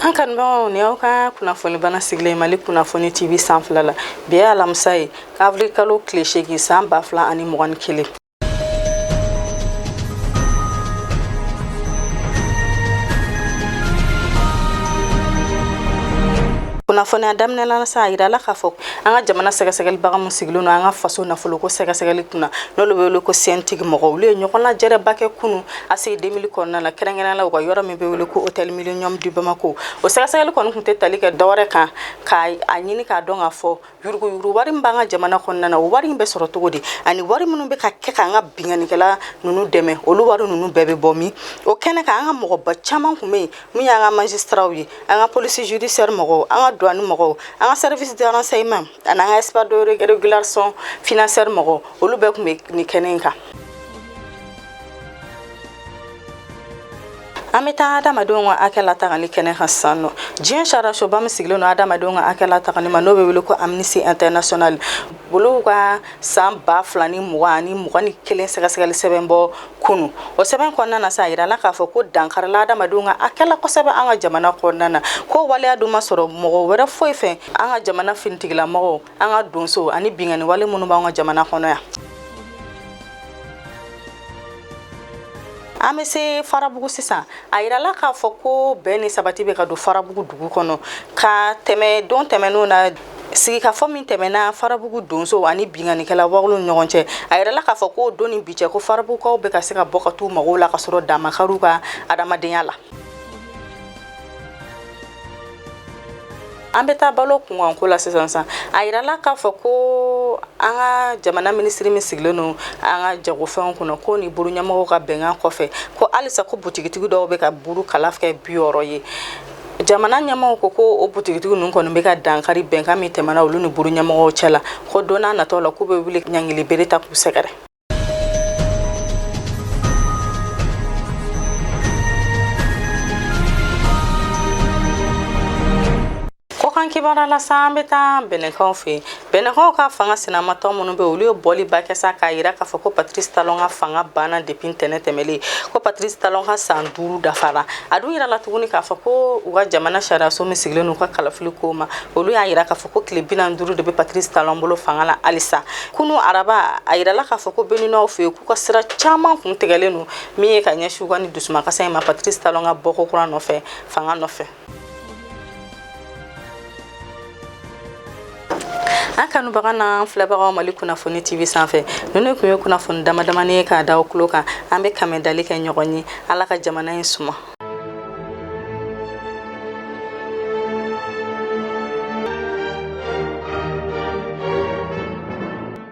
An kanubagaw, ni aw ka kunnafoni bana sigilen Mali Kunnafoni TV sanfɛla la. Bi ye alamisa ye, avril kalo tile 8, san 2021. Kunnafoniya daminɛ la sa, a yirala k'a fɔ an ka jamana sɛgɛsɛgɛlibaga min sigilen don an ka faso nafoloko sɛgɛsɛgɛli kunna, n'olu bɛ wele ko CENTIC mɔgɔw, olu ye ɲɔgɔn lajɛrɛba kɛ kunu ACI 2000 kɔnɔna la, kɛrɛnkɛrɛnnenya la u ka yɔrɔ min bɛ wele ko Hôtel Millennium du Bamako. O sɛgɛsɛgɛli kɔni tun tɛ tali kɛ dɔwɛrɛ kan k'a ɲini k'a dɔn k'a fɔ yuruguyurugu wari min b'an ka jamana kɔnɔna na, o wari in bɛ sɔrɔ cogo di, ani wari minnu bɛ ka kɛ k'an ka binkannikɛla ninnu dɛmɛ, olu wari ninnu bɛɛ bɛ bɔ min. O kɛnɛ kan, an ka mɔgɔba caman tun bɛ yen, min y'an ka magistrats ye, an ka police judiciaire mɔgɔw, an ka douane mɔgɔw, an ka service de renseignement ani an ka expert de régulation financière mɔgɔw, olu bɛɛ tun bɛ nin kɛnɛ in kan. An bɛ taa adamadenw ka hakɛ latagali kɛnɛ kan sisan nɔ. Diɲɛ sariyasoba min sigilen don adamadenw ka hakɛ latagali ma, n'o bɛ wele ko Amnesty International, olu ka san 2020 ani 21 sɛgɛsɛgɛli sɛbɛn bɔ kunu. O sɛbɛn kɔnɔna na sa, a yirala k'a fɔ ko dankarila adamadenw ka hakɛ la kosɛbɛ an ka jamana kɔnɔna na, ko waleya dun ma sɔrɔ mɔgɔ wɛrɛ foyi fɛ, an ka jamana finitigilamɔgɔw, an ka donso ani binkanni wale minnu b'an ka jamana kɔnɔ yan. An bɛ se Farabugu sisan. A yirala k'a fɔ ko bɛn ni sabati bɛ ka don Farabugu dugu kɔnɔ ka tɛmɛ don tɛmɛnenw na. Sigikafɔ min tɛmɛna Farabugu donso ani binkannikɛla wagulu ni ɲɔgɔn cɛ, a yirala k'a fɔ ko don ni bi cɛ, ko Farabugukaw bɛ ka se ka bɔ ka t'u magow la ka sɔrɔ damakariw ka adamadenya la. An bɛ taa balo kunkanko la sisan san. A yirala k'a fɔ ko an ka jamana minisiri min sigilen don an ka jagofɛnw kunna, ko ni buru ɲɛmɔgɔw ka bɛnkan kɔfɛ, ko halisa ko butigitigi dɔw bɛ ka buru kala kɛ 60 ye. Jamana ɲɛmɔgɔw ko ko o butigitigi ninnu kɔni bɛ ka dankari bɛnkan min tɛmɛna olu ni buru ɲɛmɔgɔw cɛ la, ko don n'a nataw la, k'u bɛ wuli ɲangili bere ta k'u sɛgɛrɛ. Kɔkan kibaruya la sa, an bɛ taa Bɛnɛkaw fɛ yen. Bɛnɛkaw ka fanga sinamatɔn minnu bɛ, olu ye bɔliba kɛ sa k'a yira k'a fɔ ko Patrice Talon ka fanga banna depuis ntɛnɛn tɛmɛlen, ko Patrice Talon ka san 5 dafara. A dun yirala tuguni k'a fɔ ko u ka jamana sariyaso min sigilen n'u ka kalafili ko ma, olu y'a yira k'a fɔ ko tile 45 de bɛ Patrice Talon bolo fanga la halisa. Kunu araba, a yirala k'a fɔ ko Beninɔw fɛ yen, k'u ka sira caman kun tigɛlen don, min ye ka ɲɛsin u ka ni dusumakasa in ma Patrice Talon ka bɔko kura nɔfɛ fanga nɔfɛ. An kanubaga n'an filɛbagaw Mali Kunnafoni TV sanfɛ, ninnu tun ye kunnafoni dama damani ye k'a da aw tulo kan. An bɛ kanbɛn dali kɛ ɲɔgɔn ye. Ala ka jamana in suma.